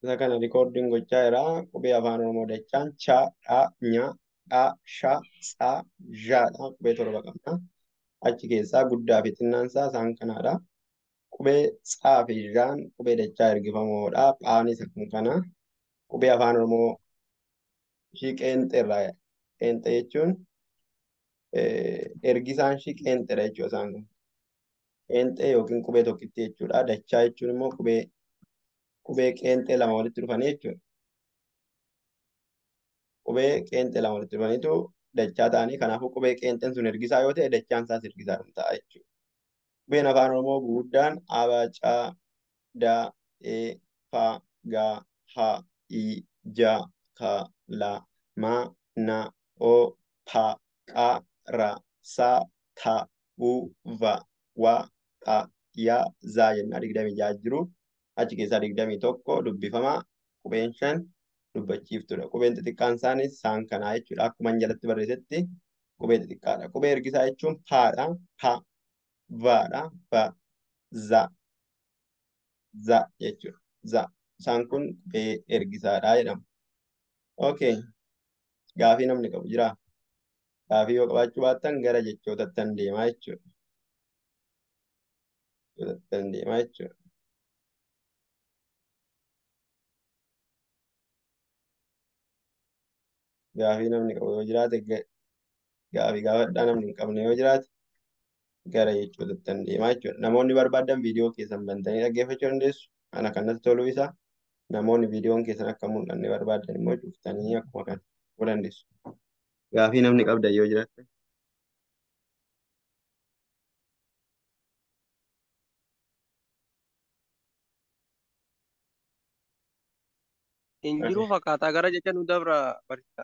Isa kana rikoordiin gochaa jira. Qubee afaan Oromoo dachaan cha, dha, nya, dha, sha, tsa, zha dha. Qubee torba qabna. Achi keessaa guddaa fi xinnaan isaa isaan kanaadha. Qubee tsaa fi zhaan qubee dachaa ergifamoodha. Phaanis akkuma kana. Qubee afaan Oromoo ishii qeenxeerraa qeenxee jechuun ergisaan ishii qeenxeedha jechuudha isaan kun. Qeenxee yookiin qubee tokkitti jechuudha. Dachaa jechuun immoo qubee qeenxee lama walitti dhufanii jechuudha. Qubee qeenxee lama walitti dhufaniitu dachaa ta'anii kanaafuu qubee qeenxeen sun ergisaa yoo ta'e dachaan isaas ergisaa ta'a jechuudha. Qubeen afaan Oromoo guguddaan A, B, C, D, E, F, G, H, I, J, K, L, M, N, O, P, Q, R, S, T, U, V, W, X, Y, Z jennaa 26 jiru. Achi keessaa 21 dubbifamaa qubeen 5 dubbachiiftuudha. Qubeen xixiqqaan isaanis isaan kanaa jechuudha. Akkuma inni jalatti barreessetti qubee xixiqqaadha. Qubee ergisaa jechuun paadha. Pa, vaadha. Va, za, za jechuudha. Za. Isaan kun qubee ergisaadha jedhamu. Okay. Gaafii namni qabu jiraa? Gaafii yoo qabaachuu baattan gara jechootattan deemaa jechuudha. Jechootattan deemaa jechuudha. Gaafii namni qabu yoo jiraate gaafii gaafadhaa namni hin qabne yoo jiraate gara jechootattan deemaa jechuudha. Namoonni barbaadan viidiyoo keessan bantanii dhaggeeffachuu dandeessu. Ana kanatti toluu isaa namoonni viidiyoon keessan akka mul'anne barbaadan immoo cuftanii akkuma kana godhuu dandeessu. Gaafii namni qabdan yoo jiraate. Hin jiru fakkaataa gara jecha nu dabra barsiisa.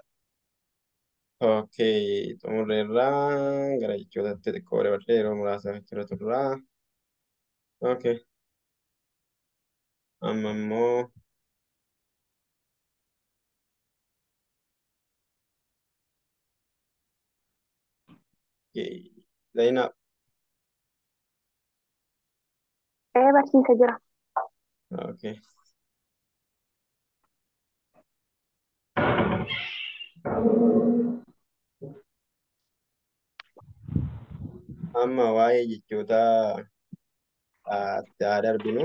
Okay, xumurreerraa gara jechootatti xiqqoo dabarree yeroo muraasaaf achirra turraa. Okay, amma immoo okay, Zainab. Ee barsiisa jira. Okay. Amma waa'ee jechootaa itti haa darbinu.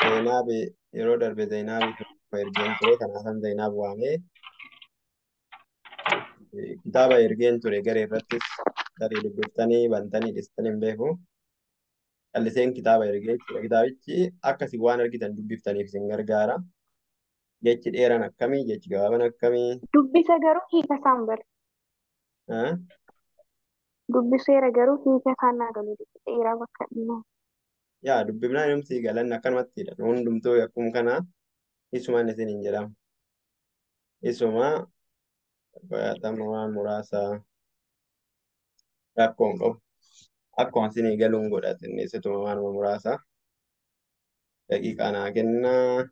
Zainaab yeroo darbe Zainaab ergeen ture kanaafan Zainaab waamee kitaaba ergeen ture garee irrattis tarii dubbiftanii bantanii dhistanii hin beeku. Calliseen kitaaba ergee jechuudha. Kitaabichi akkasii waan argitan dubbiftaniif isin gargaara. Jechi dheeraan akkamii? Jechi gabaabaan akkamii? Dubbisa garuu hiika isaan bara. Ah? Dubbiseera garuu hiika isaan naa galu dheeraa bakka inni. Yaa dubbifnaan inni galanni akkanumattidha. Hundumtuu akkuma kana isumaan isin hin jedhamu. Isuma qo'atama waan muraasa rakkoo hin qabu. Akkuma isinii galuun godha xinneessituma waanuma muraasa. Daqiiqaa naa kennaa.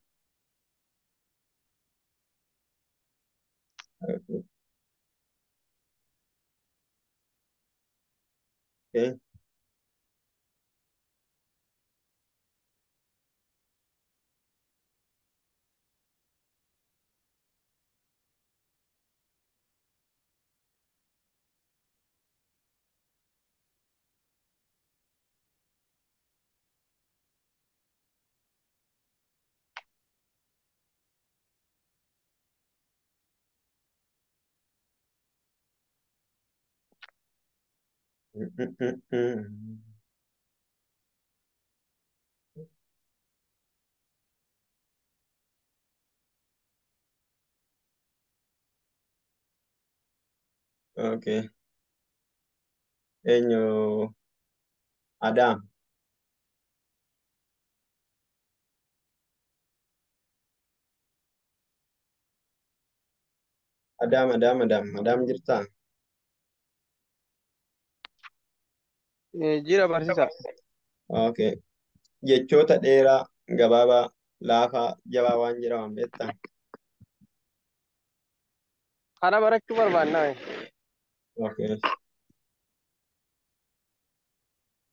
Okay. Okay. Eenyu Adaam. Adaam Adaam Adaam Adaam jirtaa? Jira barsiisa. Okay. Jechoota dheeraa, gabaabaa, laafaa, jabaa waan jedhaman beektaa? Kana barachuu barbaannaa. Okay.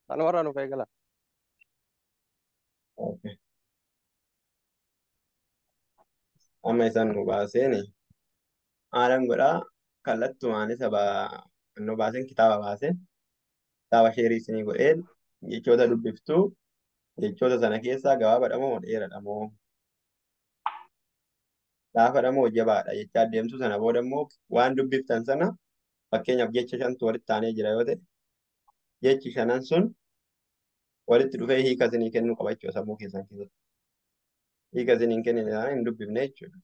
Kanumarraa nuuf eegala. Okay. Amma isaan nu baaseeni haalan godhaa kallattumaan isa nu baaseen kitaaba baaseen kitaaba sheerii isinii godheen jechoota dubbiftuu jechoota sana keessaa gabaabaadha moo dheeraadha moo laafaadha moo jabaadha jechaa deemtu sana booda immoo waan dubbiftan sana fakkeenyaaf jecha shantu walitti taanee jira yoo ta'e jechi shanan sun walitti dhufee hiika isinii kennuu qaba jechuudha sammuu keessan keessatti. Hiika isinii hin kennine taanaan hin dubbifne jechuudha.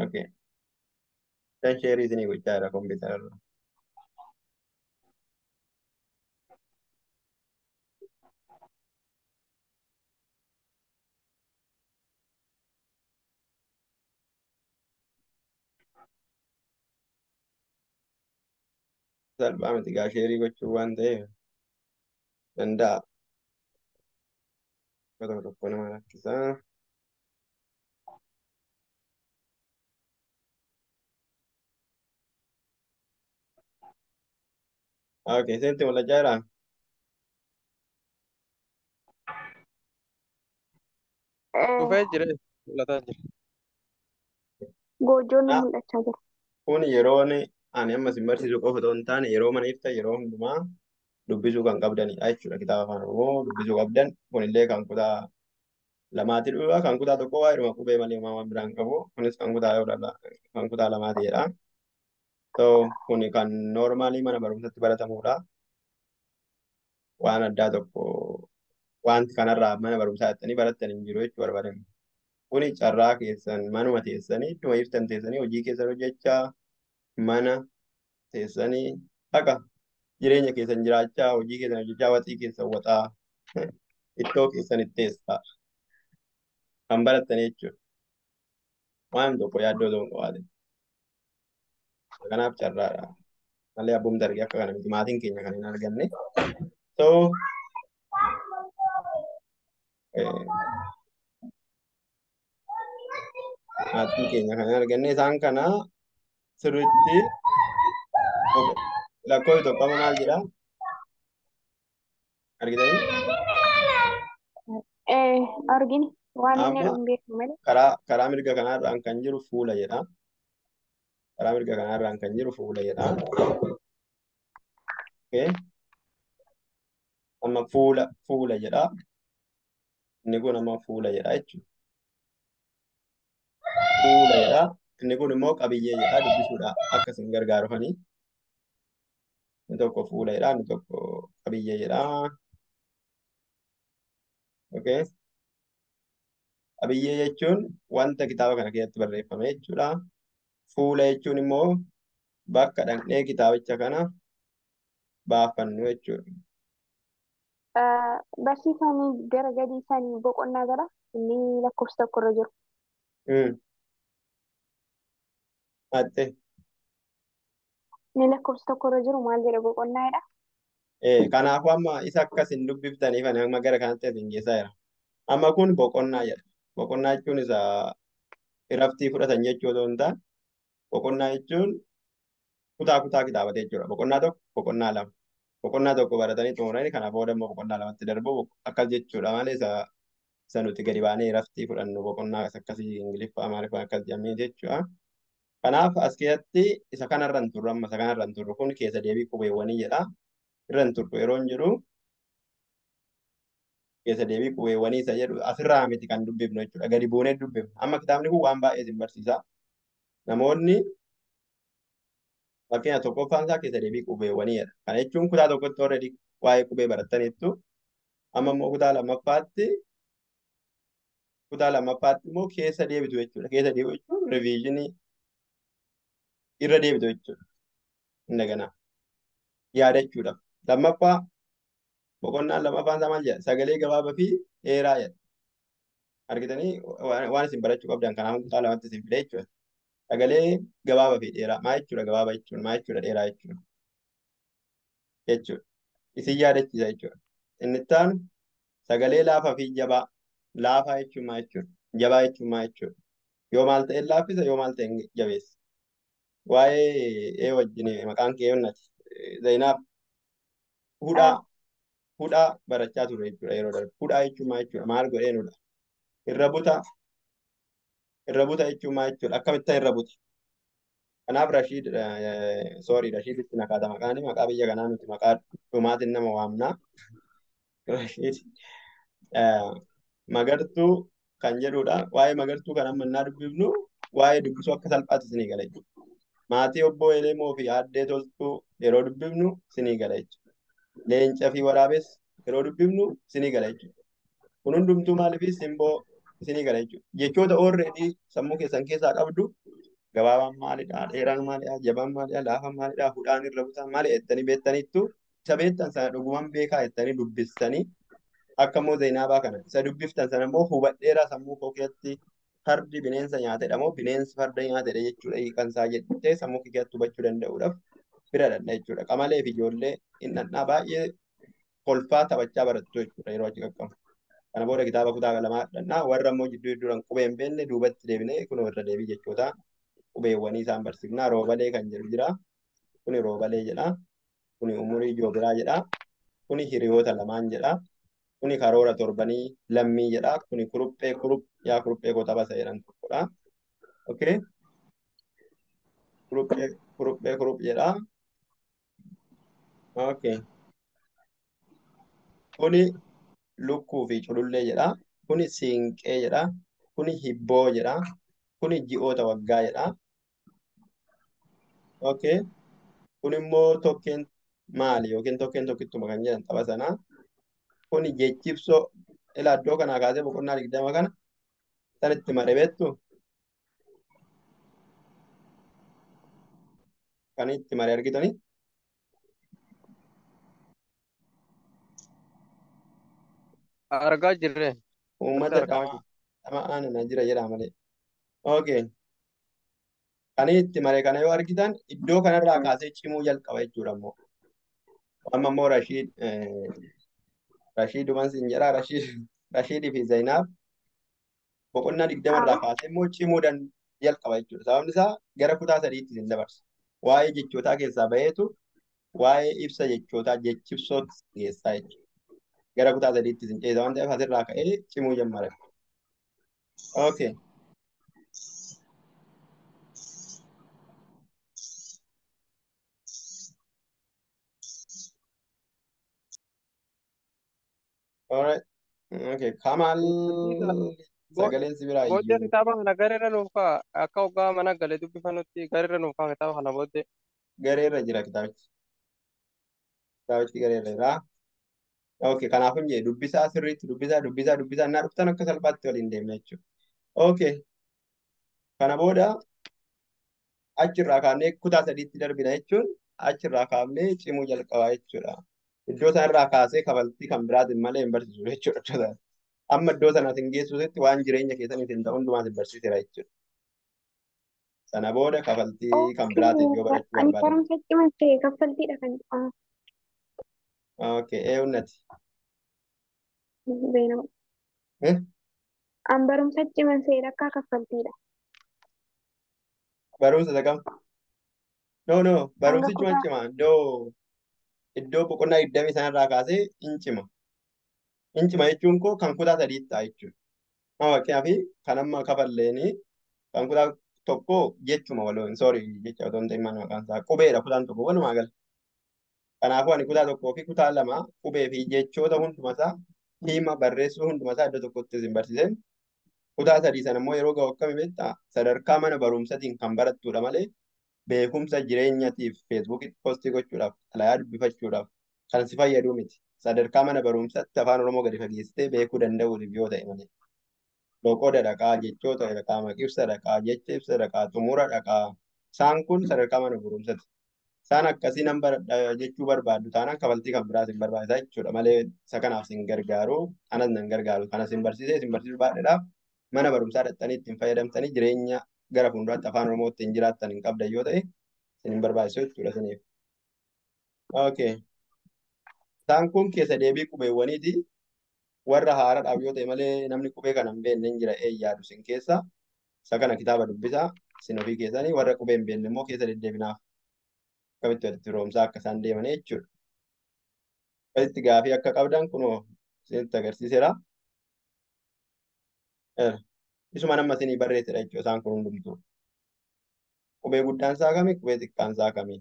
Okay. Shan sheerii isinii gochaa jira kompiitara irra. Salphaa miti gaa sheerii gochuu waan ta'eef danda'a. Tokko tokko nama rakkisa. Okay, isinitti mul'achaa jiraa? Dhufee jira mul'ataa jira. Goojjoon nu Ah, mul'achaa jira. kun yeroon ani amma isin barsiisu qofa otoo hin taane yeroo mana ifta yeroo hundumaa dubbisuu kan qabdanidha jechuudha. Kitaaba afaan Oromoo dubbisuu qabdan kunillee kan kutaa lamaatti dhufa kan kutaa tokko waa'eedhuma qubee malee homaa waan biraan qabu kunis kan kutaa lamaati jedha. So kun kan noormaalii mana barumsatti baratamudha. Waan addaa tokko wanti kanarraa mana barumsaa jettanii barattan hin jiru jechuu barbaadan. Kuni carraa keessan manuma teessanii idduma iftan teessanii hojii keessan hojjechaa mana teessanii haqa jireenya keessan jiraachaa hojii keessan hojjechaa waxii keessan waxaa ittoo keessan itteessaa kan barattan jechuudha. Waan tokko yaaddoo ta'uu hin qabaatin. Kanaaf carraadha. Malee abboomti argee akka kana miti maatiin keenya kan hin arganne. So maatiin keenya kan hin arganne isaan kana sirriitti lakkoofsi tokko amma maal jedhaa argitanii? Argini waan inni Amma jedhu hin beeknu malee. karaa mirga kanaarraan kan jiru fuula jedha. Karaa mirga kanaarraan kan jiru fuula jedha. Okay. Amma fuula jedha. Inni kun amma fuula jedha jechuudha. Fuula jedha. Inni kun immoo qabiyyee jedha dubbisuudha akka isin gargaarufanii. Inni tokko fuula jedha, inni tokko qabiyyee jedha. Okay. Qabiyyee jechuun wanta kitaaba kana keessatti barreeffame jechuudha. Fuula jechuun immoo bakka dhaqnee kitaabicha kana baafannu jechuudha. Barsiisaan gara gadii isaanii boqonnaa gara inni lakkoofsa tokko irra jiru. Atte. Inni lakkoofsa tokko irra jiru maal jedha boqonnaadha? Kanaafuu amma isa akkas hin dubbiftaniif ani amma gara kanatti isin geessaa jira. Amma kun boqonnaa jedha. Boqonnaa jechuun isa iraftii fudhatan jechuu otoo hin taane boqonnaa jechuun kutaa kutaa kitaabate jechuudha. Boqonnaa tokko, boqonnaa lama. Boqonnaa tokko baratanii xumuranii kana booda immoo boqonnaa lamatti darbu akkas jechuudha malee isa nuti gadi baanee iraftii fudhannu boqonnaa akkasii Ingiliffaa Amaariffaa akkas jedhamee jechuudha. Kanaaf as keessatti isa kanarra hin turru amma isa kanarra hin turru kun keessa deebii qubeewwanii jedha. Irra hin turru yeroo hin jiru keessa deebii qubeewwanii isa jedhu asirraa miti kan dubbifnu jechuudha. Gadi buunee dubbifna. Amma kitaabni kun waan baay'ee isin barsiisa. Namoonni fakkeenya tokkoffaan isaa keessa deebii qubeewwanii jedha. Kana jechuun kutaa tokkotti already waa'ee qubee barattaniittu amma immoo kutaa lammaffaatti immoo keessa deebitu jechuudha. Keessa deebi'u jechuun riviizinii irra deebitu jechuudha. Indagana yaadachuudhaaf. Lammaffaa boqonnaan lammaffaan isaa maal jedha? Sagalee gabaabaa fi dheeraa jedha. Argitanii waan isin barachuu qabdan kanaaf kutaa lamatti isin fide jechuudha. Sagalee gabaabaa fi dheeraa maal jechuudha? Gabaabaa jechuun maal jechuudha? Dheeraa jechuudha. Jechuudha. Isin yaadachiisa jechuudha. Inni itti aanu sagalee laafaa fi jabaa. Laafaa jechuun maal jechuudha? Jabaa jechuun maal jechuudha? Yoo maal ta'e laaffisa, yoo maal ta'e jabeessa. Waa'ee ee wajjin maqaan kee onnati. Zainaab hudhaa hudhaa barachaa turre jechuudha yeroo darbe. Hudhaa jechuun maal jechuudha? Maal godhee nudha? Irra buta. Irra buta jechuun maal jechuudha? Akkamittan irra buta? Kanaaf Rashiid, sorry, Rashiiditti naqaata maqaan maqaa biyya kanaa nuti maqaa dhumaatiin nama waamna. Rashiid magartuu kan jedhudha. Waa'ee magartuu kan amma innaa dubbifnu waa'ee dubbisuu akka salphaatti isinii gala jechuudha. Maatii obbo Elemoo fi Aaddee Toltuu yeroo dubbifnu isinii gala jechuudha. Leenca fi waraabessa yeroo dubbifnu isinii gala jechuudha. Kun hundumtuu maaliif simboo isinii gala jechuudha. Jechoota already sammuu keessan keessaa qabdu gabaabaan maalidha, dheeraan maalidha, jabaan maalidha, laafaan maalidha, hudhaan irra butaan maali jettanii beektaniittu isa beektan sana dhugumaan beekaa jettanii dubbistanii akka immoo Zayinaabaa kana isa dubbiftan sana immoo hubadheeraa sammuu koo keessatti fardi bineensa nyaatedha moo bineensi farda nyaatedha jechuudha hiikan isaa jettee sammuu kee keessatti hubachuu danda'uudhaaf bira dhaqna jechuudha. Qamalee fi ijoollee hin dhaqnaa baay'ee kolfaa taphachaa barattu jechuudha yeroo achi qaqqabu. Kana booda kitaaba kutaa lamaa dhaqnaa warra immoo jidduu jidduudhaan qubee hin beekne duubatti deebinee kunoo irra deebii jechoota qubeewwanii isaan barsiifnaa. Roobalee kan jedhu jira. Kuni roobalee jedha. Kuni umurii joobiraa jedha. Kuni hiriyoota lamaan jedha. Kuni karoora torbanii lammii jedha. Kuni kuruphee kurup yaa kuruphee koo taphasa jedhan tokkodha. Okay. Kuruphee kuruphee kurup jedha. Okay. Kuni lukkuu fi culullee jedha. Kuni siinqee jedha. Kuni hibboo jedha. Kuni ji'oota waggaa jedha. Okay. Kun immoo tokkeen maali yookiin tokkeen tokkittuma kan jedhan tapha sanaa. Kuni jechibsoo ilaa iddoo kanaa kaasee boqonnaa 20 kana sanitti mare beektu kan itti mare argitanii Argaa jirre. Uummata Argaa jirre. dhama'aan na jira jedha malee. Okay. Kan itti mare kana yoo argitan iddoo kanarraa kaasee cimuu jalqaba jechuudha immoo. Amma immoo Rashiid Rashiiduman siin jedha Rashiidii fi Zayinaab boqonnaa 20 irraa kaasee immoo cimuu jalqaba jechuudha. Sababni isaa gara kutaa 3tti isin dabarsa. Waa'ee jechootaa keessaa baheetu waa'ee ibsa jechootaa jechibsootti geessaa jechuudha. Gara kutaa 3tti isin ceesa waan ta'eef asirraa ka'ee cimuu jalqaba. Okay. Alright. Okay. Kamal sagaleen si biraa Booddee iyyuu. kitaaba kana gareerra nuuf ka'a. Akka hoggaa mana galee dubbifannutti gareerra nuuf ka'a kitaaba kana booddee. Gareerra jira kitaabichi. Kitaabichi gareerra jira. Okay. Kanaafuu hin jedhe dubbisaa sirriitti dubbisaa dubbisaa dubbisaa innaa dhuftan akka salphaatti waliin deemna jechuudha. Okay. Kana booda achirraa kaafnee kutaa 3tti darbina jechuun achirraa kaafnee cimuu jalqabaa jechuudha. Iddoo sanarraa kaasee kafaltii kan biraatiin malee hin barsiisu jechuudha. Iddoo sana. Amma iddoo sanaatiin geessuutti waan jireenya keessaniif hin ta'u hundumaa isin barsiiseera jechuudha. Sana booda kafaltii kan biraatiin yoo barachuu Ani barbaadan. barumsa cimaa ta'e kaffaltiidha kan jedhamu. Okay, eenyuti? Zeenaba. An barumsa cimaa ta'e akka kaffaltiidha. Barumsa isa kam? No, no, Hanga barumsichuma kutaa cima. Iddoo boqonnaa 20 sanarraa kaasee hin cima. Hin cima jechuun koo kan kutaa 3 ta'a jechuudha. Amma fakkeenyaaf kan amma kafalleeni kan kutaa tokko jechuma waloon sorry jecha otoo hin ta'in maal maqaan isaa qubeedha kutaan tokko walumaa gala. Kanaafuu ani kutaa 1 fi kutaa 2 qubee fi jechoota hundumasaa hima barreessuu hundumasaa iddoo tokkotti isin barsiiseen kutaa 3 sana immoo yeroo ga'u akkami beektaa sadarkaa mana barumsatiin kan barattudha malee beekumsa jireenyatiif feesbuukitti postii gochuudhaaf xalayaa dubbifachuudhaaf kan si fayyadu miti. Sadarkaa mana barumsaatti afaan Oromoo gadi fageessitee beekuu danda'uuf yoo ta'e malee. Loqoda dhaqaa, jechoota dhaqaa, maqibsa dhaqaa, jecha ibsa dhaqaa, xumura dhaqaa. Isaan kun sadarkaa mana barumsaati. Isaan akkasii nan baradha jechuu barbaaddu taanaan kafaltii kan biraas hin barbaachisaa jechuudha malee isa kanaaf sin gargaaru, anas nan gargaaru. Kana sin barsiisee sin barsiisuu baadheedhaaf mana barumsaa dhaqxanii ittiin fayyadamtanii jireenya gara fuulduraatti afaan Oromoo ittiin jiraattan hin qabdan yoo ta'e isin hin barbaachisu jechuudha isiniif. Okay. Isaan kun keessa deebii qubeewwaniiti. Warra haaraadhaaf yoo ta'e malee namni qubee kana hin beekne hin jira yaadu isin keessa. Isa kana kitaaba dubbisaa isin ofii keessanii warra qubee hin beekne immoo keessa deddeebinaaf akkamitti walitti firoomsaa akka isaan deeman jechuudha. Akkasitti gaafii akka qabdan kunoo isinitti agarsiiseera. Isuma nama isinii barreessedha jechuudha isaan kun hundumtuu. Qubee guddaan isaa kami? Qubee xiqqaan isaa kami?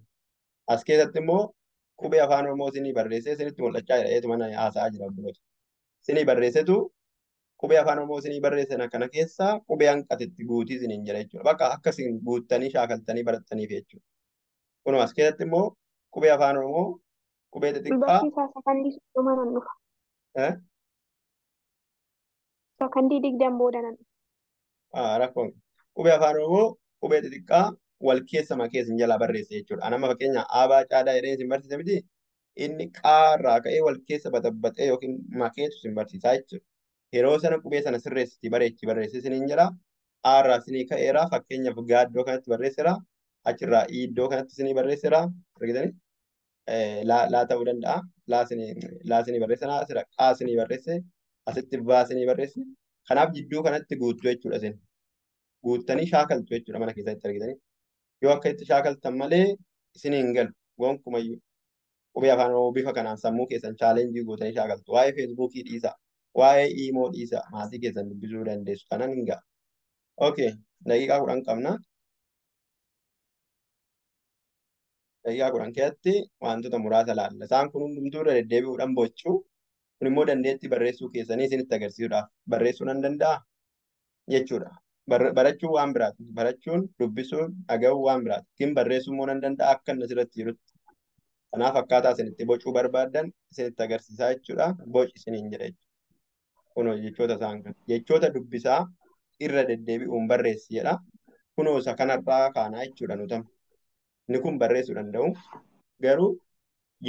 As keessatti immoo qubee afaan Oromoo isinii barreessee isinitti mul'achaa jira. Eetuma na haasa'aa jira obboloota. Isinii barreessetu qubee afaan Oromoo isinii barreessan akkana keessaa qubee hanqatetti guutii isiniin jira jechuudha. Bakka akka isin guuttanii shaakaltanii barattaniif jechuudha. Kunoo as keessatti immoo qubee afaan Oromoo qubee xixiqqaa Barsiisaa sakandii 30 nan dhufa. eh? Sakandii 20 booda nan dhufa. Rakkoon qubee afaan Oromoo qubee xixiqqaa wal keessa makee isin jalaa barreesse jechuudha. Ani amma fakkeenya aabaa caadaa jedhee isin barsiise miti inni qaarraa ka'ee wal keessa baxabbaxee yookiin makeetu isin barsiisaa jechuudha. Yeroo sana qubee sana sirreessiti bareechi barreesse isiniin jedha. Aarraa isinii ka'eera fakkeenyaaf gaa iddoo kanatti barreesseera. Achirraa i iddoo kanatti isinii barreesseera. Argitanii? Laa ta'uu danda'a. Laa isinii barreessana asirra qaa isinii barreesse asitti baa isinii barreesse. Kanaaf jidduu kanatti guuttu jechuudha isin. Guuttanii shaakaltu jechuudha mana keessatti argitanii. Yoo akka itti shaakaltan malee isin hin galu gonkumayyuu. Qubee afaan Oromoo bifa kanaan sammuu keessan chaalenjii gootanii shaakaltu. Waa'ee feesbuukii dhiisaa. Waa'ee iimoo dhiisaa. Maatii keessan dubbisuu dandeessu. Kanan hin ga'a. Okay. Daqiiqaa 10 qabna. Daqiiqaa 10 keessatti wantoota muraasa laalla. Isaan kun hundumtuu irra deddeebi'uudhaan boccuu. Kun immoo dandeettii barreessuu keessanii isinitti agarsiisuudhaaf barreessuu nan danda'a jechuudha. Barachuun waan biraati. Barachuun, dubbisuun, dhaga'uun waan biraati. Kin barreessuu immoo nan danda'a akka inni asirratti jirutti. Kanaaf akkaataa isin itti bocuu barbaaddan isinitti agarsiisaa jechuudha. Boci isiniin jedha jechuudha. Kunoo jechoota isaan kana. Jechoota dubbisaa irra deddeebi'uun barreessi jedha. Kunoo isa kanarraa kaanaa jechuudha nuti. Inni kun barreessuu danda'u. Garuu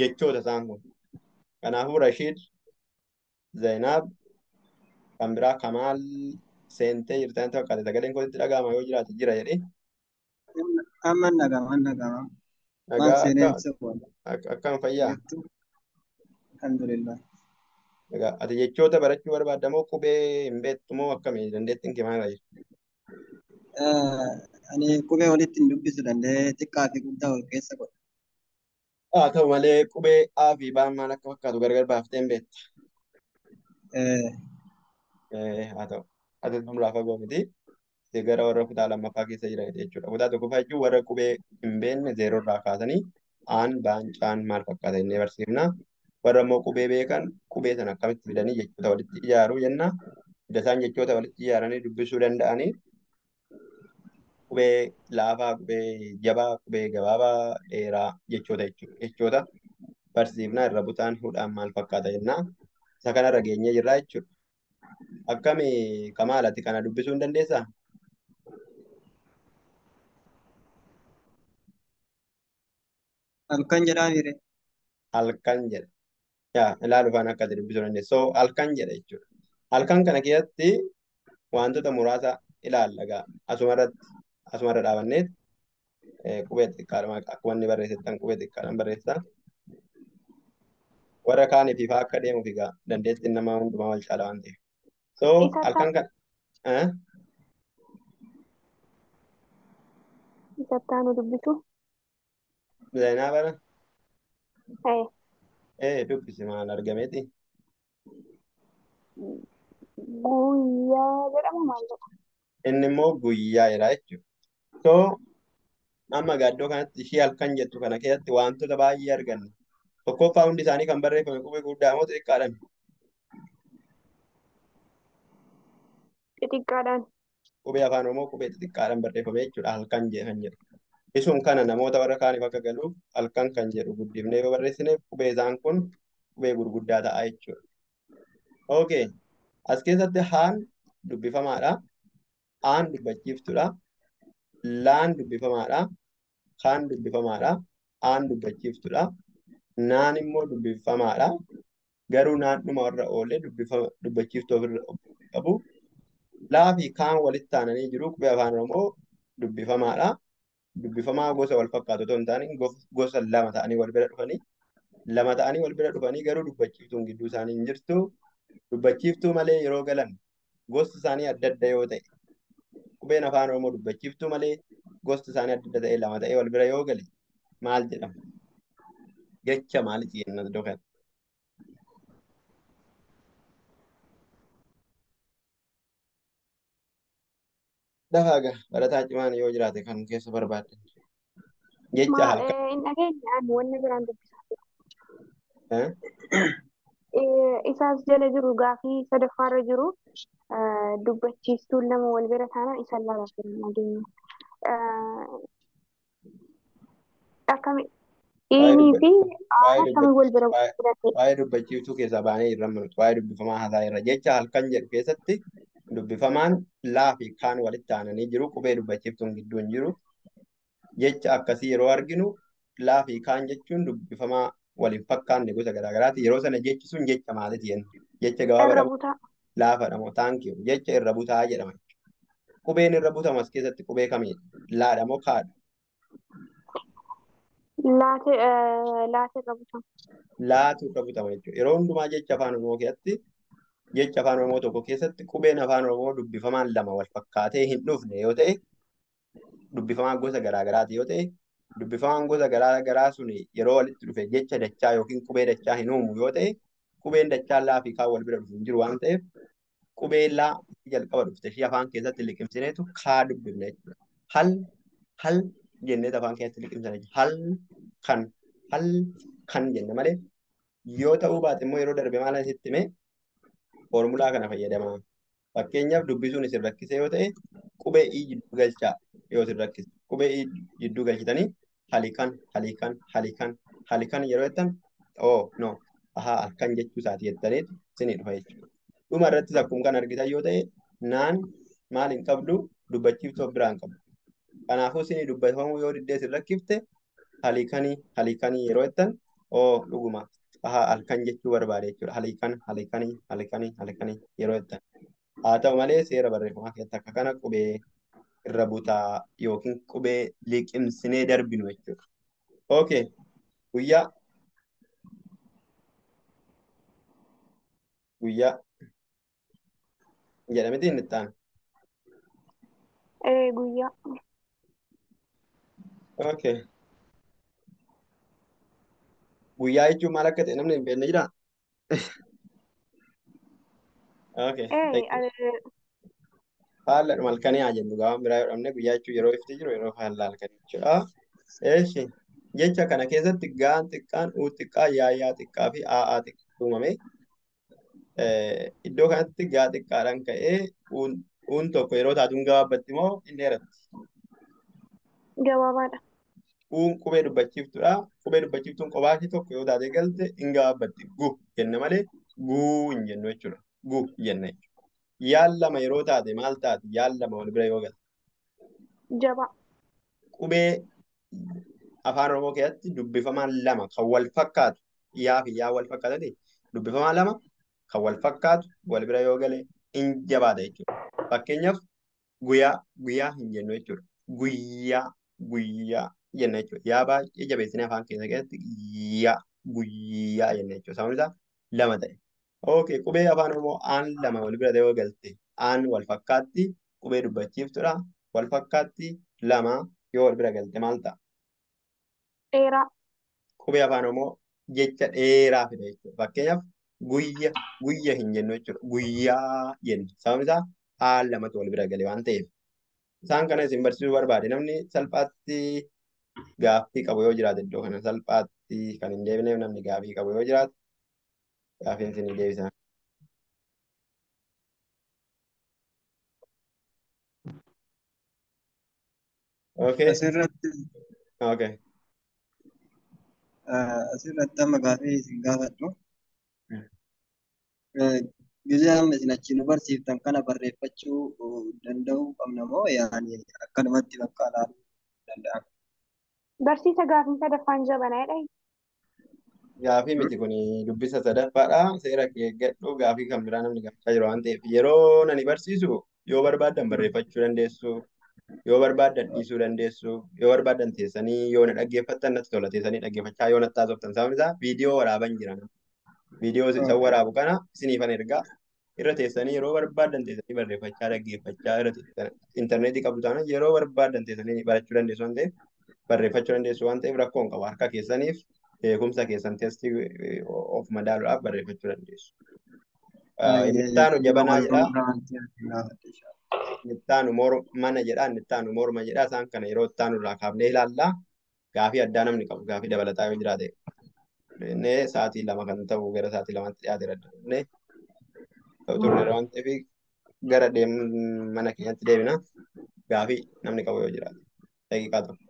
jechoota isaan kun. Kanaafuu Rashiid, Zainaab, kan biraa Kamaal seentee jirtan fakkaate sagaleen kootti dhaga'ama yoo jiraate jira jedhee. Amma dhaga'ama dhaga'ama. Maal Nagaa seenee akka ibsa bu'an. akkam fayyaa. Jirtu alhamdulillah. Egaa ati jechoota barachuu barbaadda moo qubee hin beektu moo akkamii dandeettiin kee maal jira? Ani qubee walitti hin dubbisu danda'ee xiqqaa fi guddaa wal keessa godha. Haa ta'u malee qubee A fi B maal akka fakkaatu gargar baaftee hin beekta. Haa ta'u. Ati nurraa fagoo miti. Gara warra kutaa lammaffaa keessa jiran jechuudha. Kutaa tokkoffaa jechuun warra qubee hin beekne zeeroorraa kaasanii aan, baan, caan maal fakkaata jennee barsiifna. Warra immoo qubee beekan qubee sana akkamitti fidanii jechoota walitti ijaaruu jenna. Hidda isaan jechoota walitti ijaaranii dubbisuu danda'anii qubee laafaa, qubee jabaa, qubee gabaabaa, dheeraa jechoota jechuudha. Jechoota barsiifnaa irra butaan hudhaan maal fakkaata jenna. Isa kanarra geenyee jirra jechuudha. Akkami Kamaal ati kana dubbisuu hin dandeessaa? Halkan jedhaa miire. Halkan jedha. Yaa ilaalu faana akka ati dubbisuu dandeessu. So halkan jedha jechuudha. Halkan kana keessatti wantoota muraasa ilaalla gaa asumarra dhaabannee qubee xiqqaadhuma akkuma inni barreessettan qubee xiqqaadhaan barreessa. Warra kaaniif ifaa akka deemuuf egaa dandeettiin namaa hundumaa wal caala waan ta'eef. So Isa halkan kana isatti aanu dubbisu. Zainaa bara Eh, dubbisi maal argameeti? Guyyaa jedhamu maal jedha? Inni immoo guyyaa jedha jechuudha. So amma egaa iddoo kanatti ishii halkan jettu kana keessatti wantoota baay'ee arganna. Tokkoffaa hundi isaanii kan barreeffame qubee guddaa moo xixiqqaadhaan? Xixiqqaadhaan. Qubee afaan Oromoo qubee xixiqqaadhaan barreeffame jechuudha halkan kan jedhu. Isum kana namoota warra kaaniif akka galuuf halkan kan jedhu guddifnee yoo barreessine qubee isaan kun qubee gurguddaa ta'a jechuudha. Okay. As keessatti haan dubbifamaadha. Aan dubbachiiftuudha. Laan dubbifamaadha. Kaan dubbifamaadha. Aan dubbachiiftuudha. Naan immoo dubbifamaadha. Garuu naan dhuma warra oolee dubbachiiftuu ofirra qabu. Laa fi kaan walitti aananii jiru. Qubee afaan Oromoo dubbifamaadha. Dubbifamaa gosa wal fakkaatu otoo hin taane gosa lama ta'anii wal bira dhufanii lama ta'anii wal bira dhufanii garuu dubbachiiftuun gidduu isaanii hin jirtu. Dubbachiiftuu malee yeroo galan gosti isaanii adda adda yoo ta'e qubeen afaan Oromoo dubbachiiftuu malee gosti isaanii adda adda ta'e lama ta'ee wal bira yoo gale maal jedhama? Jecha maaliiti jenna iddoo kana? Dafaa gaa barataa cimaan yoo jiraate kan keessa barbaaddan. Jecha Ma halkan. hin dhageenye ani wanni biraan dubbisaa jiru. Eh? Isaas jala jiru gaafii sadaffaarra jiru dubbachiistuun lama wal bira taanaan isa lama jiru nageenya. Akkami Waa'ee iinii dubba fi waa'ee aan akkami wal bira godhate waa'ee dubbachiiftuu keessaa baanee irra malu waa'ee dubbifamaa haasaa irra jecha halkan jedhu keessatti dubbifamaan laa fi kaan walitti aananii jiru qubee dubbachiiftuun gidduu hin jiru. Jecha akkasii yeroo arginu laa fi kaan jechuun dubbifamaa waliin fakkaanne gosa garaagaraati. Yeroo sana jechi sun jecha maaliiti jenna? Jecha irra gabaabaadha moo butaa laafaadha moo taankii jecha irra butaa jedhama. Qubeen irra butamu as keessatti qubee kamiidha? Laadha moo kaadha? laate laate irra butama. Laatu irra butama jechuudha. Yeroo hundumaa jecha afaan Oromoo keessatti jecha afaan Oromoo tokko keessatti qubeen afaan Oromoo dubbifamaan lama wal fakkaatee hin dhufne yoo ta'e dubbifamaan gosa garaagaraati yoo ta'e dubbifamaan gosa garaagaraa sun yeroo walitti dhufe jecha dachaa yookiin qubee dachaa hin uumu yoo ta'e qubeen dachaa laa fi kaan wal bira dhufu hin jiru waan ta'eef qubee laa jalqaba dhufte ishee afaan keessatti liqimsineetu kaa dubbifna jechuudha. Hal hal jenneet afaan keessatti liqimsina jechuudha. Hal kan hal kan jenna malee yoo ta'uu baate immoo yeroo darbe maal asitti hime foormulaa kana fayyadamaa. Fakkeenyaaf dubbisuun isin rakkise yoo ta'e qubee i jidduu galchaa yoo isin rakkise qubee i jidduu galchitanii halikan halikan halikan halikan yeroo jettan oo no ahaa halkan jechuu isaati jettaniitu isinii dhufa jechuudha. Dhuma irrattis akkuma kan argitan yoo ta'e naan maal hin qabdu dubbachiiftuu of biraa hin qabdu. Kanaafuu isinii dubbifamuu yoo diddee isin rakkifte halikanii halikanii yeroo jettan oo dhuguma ahaa halkan jechuu barbaade jechuudha. Halikan halikanii halikanii halikanii yeroo jettan. Haa ta'u malee seera barreeffamaa keessatti akka kana qubee irra butaa yookiin qubee liqimsinee darbinu jechuudha. Okay, guyyaa guyyaa jedhameti inni itti aanu. Guyyaa Okay. Guyyaa jechuun maal akka ta'e namni hin beekne jiraa? Okay, thank you. Faalladhuma halkanii haa jennu gaafa biraa yoo dhabne guyyaa jechuun yeroo ifti jiru yeroo faallaa halkanii jechuudha. Eeshi jecha kana keessatti gaan xiqqaan uu xiqqaa yaayyaa xiqqaa fi a'aa xiqqaa uumame. Iddoo kanatti gaa xiqqaadhaan ka'ee uun tokko yeroo taatuun gabaabbatti moo hin dheeratti? Gabaabaadha. Uun qubee dubbachiiftuudha. Qubee dubbachiiftuun kophaa ishee tokko yoo taatee galte hin gabaabbatti. Gu jenna malee guu hin jennu jechuudha. Gu jenna jechuudha. Yaan lama yeroo taate maal taati? Yaan lama wal bira yoo galte. Jabaa. Qubee afaan Oromoo keessatti dubbifamaan lama kan wal fakkaatu yaa fi yaa wal fakkaatati dubbifamaan lama kan wal fakkaatu wal bira yoo gale hin jabaata jechuudha. Fakkeenyaaf guyyaa guyyaa hin jennu jechuudha. Guyyaa guyyaa jenna jechuudha. Yaa baay'ee jabeessinee afaan keessa keessatti yaa guyyaa jenna jechuudha. Sababni isaa lama ta'e. Okay, qubee afaan Oromoo aan lama wal bira yoo galte aan wal fakkaatti qubee dubbachiiftuudha. Wal fakkaatti lama yoo wal bira galte maal ta'a? Dheeraa. Qubee afaan Oromoo jecha dheeraa fida jechuudha. Fakkeenyaaf guyya guyya hin jennu jechuudha. Guyyaa jenna. Sababni isaa aan lamatu wal bira gale waan ta'eef. Isaan kana isin barsiisuu barbaade namni salphaatti gaaffii qabu yoo jiraate iddoo kana salphaatti kan hin deebineef namni gaaffii qabu yoo jiraate gaaffiin isinii deebisa. Okay. Asirratti Okay. asirratti amma gaaffii isin gaafadhu. Gizee amma isin achi nu barsiiftan kana barreeffachuu danda'uu qabna moo yaani akkanumatti bakka ilaaluu danda'ama? Barsiisa gaafii sadaffaan jabanaadha. Gaafii miti kun dubbisa sadaffaadha. Seera kee eeggadhu gaafii kan biraa namni gaafachaa jiru waan ta'eef yeroo nani barsiisu yoo barbaaddan barreeffachuu dandeessu, yoo barbaaddan dhiisuu dandeessu, yoo barbaaddan teessanii yoo na dhaggeeffattan natti tola teessanii dhaggeeffachaa yoo natti haasoftan sababni isaa viidiyoo waraaban jira. Viidiyoo isan waraabu kana isiniifan ergaa irra teessanii yeroo barbaaddan teessanii barreeffachaa dhaggeeffachaa irra teessanii intarneetii qabdu taanaan yeroo barbaaddan teessanii barachuu dandeessu waan ta'eef barreeffachuu dandeessu waan ta'eef rakkoo hin qabu harka keessaniif beekumsa keessan teestii of madaaluudhaaf barreeffachuu dandeessu. Inni itti aanu jabanaa jedha. Inni itti aanu mana jedha. Inni itti aanu morma jedha. Isaan kana yeroo itti aanu irraa kaafnee ilaalla. Gaafii addaa namni qabu gaafii dabalataa yoo jiraate. Inni sa'aatii 2 kan ta'u gara sa'aatii 2tti dhiyaateera. Inni ta'u turreera waan ta'eef gara mana keenyatti deebina. Gaafii namni qabu yoo jiraate. Daqiiqaa tokko.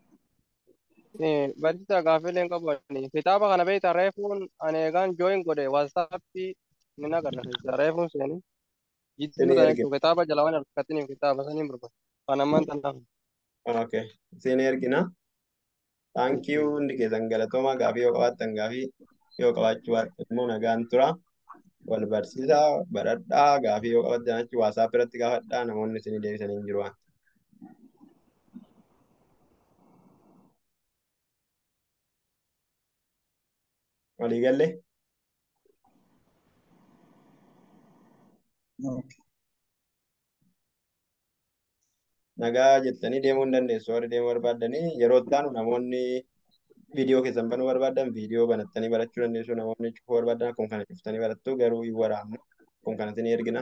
Barsiisaa gaaffiilee hin qabu ani. Kitaaba kana beektaa reefuun ani eegaan jooyin godhe waatsaappii ni agarra keessa reefuun seeni. Jidduu Isinii sana ergina. jechuun kitaaba jala waan harkatiniif kitaaba saniin barbaada. Kan ammaan tanaaf. Okay. Isinii ergina. Thank you hundi keessan galatoomaa gaafii yoo qabaattan gaafii yoo qabaachuu baattan immoo nagaan tura. Wal barsiisaa baradhaa gaafii yoo qabaattan achi WhatsApp irratti gaafadhaa namoonni isinii deebisan hin jiru waan. Walii galle? Okay. Nagaa jettanii deemuu hin dandeessu. Warri deemuu barbaaddanii yeroo itti aanu namoonni viidiyoo keessan banuu barbaadan viidiyoo banattanii barachuu dandeessu. Namoonni cufuu barbaadan akkuma kana cuftanii barattu garuu hin waraabnu. Akkuma kana isinii ergina.